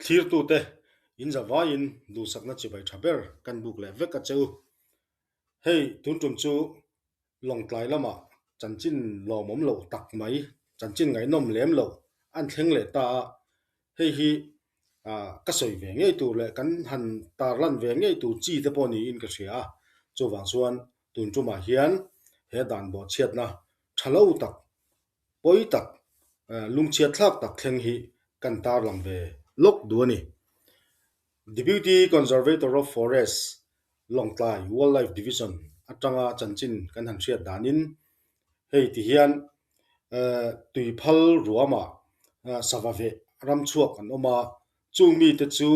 Thlirtute in zavaiin duhsakna chibai tha ber kan buk leh vek a che u. Hei tun tum chu Lawngtlai lamah chanchin lawmawm loh tak mai, chanchin ngaihnawm lem loh an thleng leh ta a, hei hi ka sawi ve ngei tur leh kan han tarlan ve ngei tur chi te pawh niin ka hria a, chuvang chuan tun tumah hian he dan bawhchhiatna tha lo tak, pawi tak, lungchhiat thlak tak thleng hi kan tarlang ve lawk duh a ni. Deputy Conservator of Forest Lawngtlai Wildlife Division atanga chanchin kan han hriat danin hei ti hian tuiphal ruamah sava veh ram chhuak an awm a, chung mite chu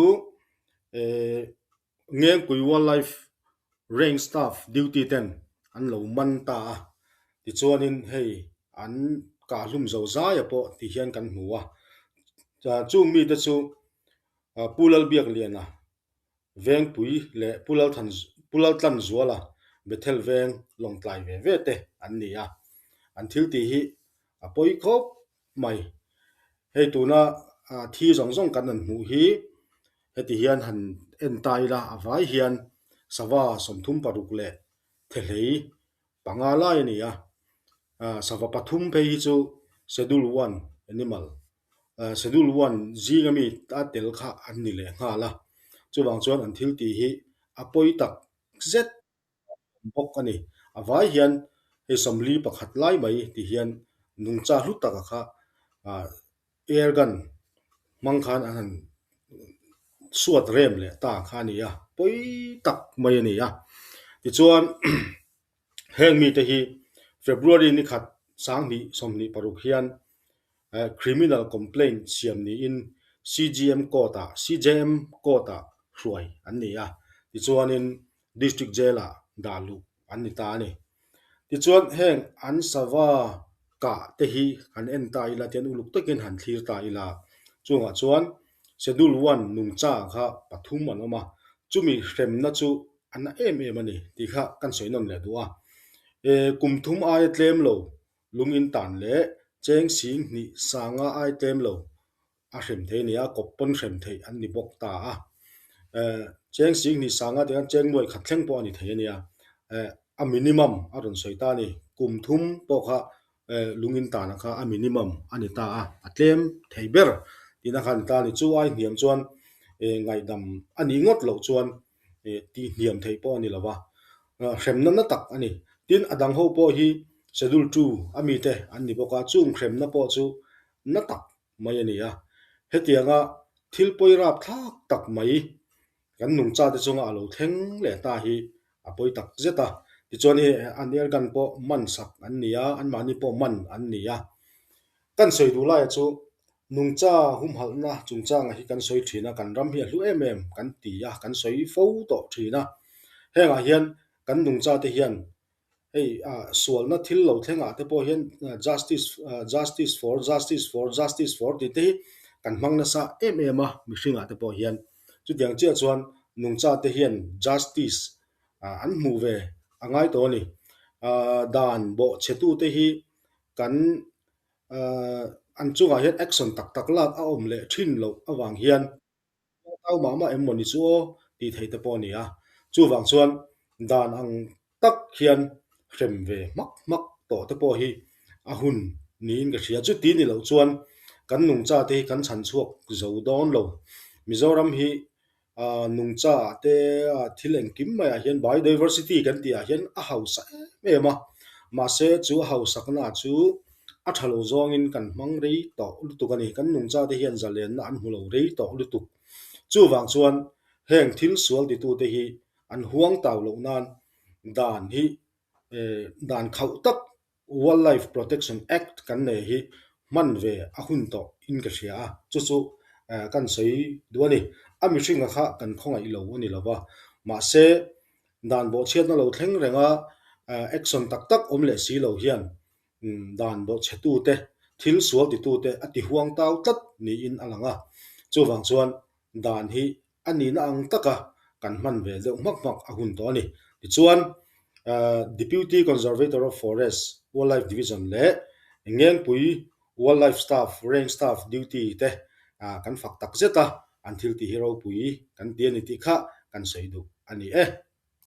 Ngengpui Wildlife Range Staff duty ten an lo man ta a, tichuanin hei an kahhlum zo zaia pawh ti hian kan hmu a, chung mite chu Pu Lalbiakliana Vengpui leh Pu Lalthan Pu Laltlanzuala Bethel Veng Lawngtlai ve ve te an ni a, an thil tih hi a pawi khawp mai. Hei tuna thi zawng zawng kan han hmuh hi heti hian han en ta ila a vai hian sava 36 leh thehlei panga lai a ni a, sava pathum phei hi chu Schedule One animal Schedule One zinga mi a tel kha an ni leh nghal a, chuvang chuan an thil tih hi a pawi tak zet bawk a ni. A vai hian hei 41 lai mai ti hian nungcha hlu taka kha air gun hmang khan an han suat rem leh ta kha a ni a, pawi tak mai a ni a. Tichuan heng mite hi February ni khat 2026 hian Criminal complaint siam niin CGM court-ah CJM court-ah hruai an ni a, tichuanin District Jail-ah dah luh an ni ta a ni. Tichuan heng an sava kah te hi han en ta ila tian uluk takin han thlir ta ila, chungah chuan Schedule One nungcha kha pathum an awm a, chumi hremna chu a na em em a ni tih kha kan sawi nawn leh duh a. Kum thum aia tlem lo Lung in tan leh cheng sing hnih sanga ai tlem lo a hrem thei a ni a, kawp pawn hrem theih an ni bawk ta a. Cheng sing hnih sanga tih khan cheng nuai khat thleng pawh a ni thei a nia. A minimum a rawn sawi ta a ni. Kum thum pawh kha lung in tana kha a minimum a ni ta a, a tlem thei ber tihna kha a ni ta a ni. Chu ai hniam chuan ngaihdam a nih ngawt loh chuan tih hniam theih pawh a ni lo va, hremna na tak a ni. Tin, a dang ho pawh hi Schedule Two a mite an ni bawk a, chung hremna pawh chu na tak mai a ni a. Hetianga thil pawi rap thlak tak mai kan nungchate chunga a lo thleng leh ta hi a pawi tak zet a. Tichuan hei an air gun pawh man sak an ni a, anmahni pawh man an ni a. Kan sawi duh laia chu nungcha humhalhna chungchanga hi kan sawi thin a, kan ram hi a hlu em em kan ti a, kan sawi fo tawh thin a. Hengah hian kan nungcha te hian hei sualna thil lo thlengah te pawh hian justice justice for justice for justice for tih te hi kan hmang nasa em em a mihringah te pawh hian. Chutiang chiah chuan nungcha te hian justice an hmuh ve a ngai tawh a ni. Dan bawhchhetute hi kan an chungah hian action tak tak lak a awm leh thin loh avang hian tau mah mah em mawni chu aw tih theih te pawh a ni a. Chuvang chuan dan ang tak hian hrem ve hmak hmak tawh te pawh hi a hun niin ka hria. Chuti ni loh chuan kan nungcha te hi kan chhan chhuak zo dawn lo. Mizoram hi Nungcha ah te thil engkim maiah hian biodiversity kan tih ah hian a hausa em em a, mahse chu a hausakna chu a tha lo zawngin kan hmang rei tawh lutuk a ni. Kan nungcha te hian zalenna an hmu lo rei tawh lutuk. Chuvang chuan heng thil sual titute hi an huang tau loh nan dan hi dan khauh tak Wildlife Protection Act kan nei hi hman ve a hun tawh in ka hria a, chu chu kan sawi duh a ni. A mihringa kha kan khawngaih lo a ni lo va, mahse dan bawhchhiatna lo thleng renga action tak tak awm leh si lo hian dan bawhchhetute, thil sual titute a ti huang tau tlat niin a lang a. Chuvang chuan dan hi a nihna ang taka kan hman ve deuh hmak hmak a hun tawh a ni. Tichuan, Deputy Conservator of Forest, Wildlife Division leh Ngengpui Wildlife Staff, Range Staff Duty te kan fak tak zet a. An thil tih hi ropui kan ti a ni tih kha kan sawi duh a ni e.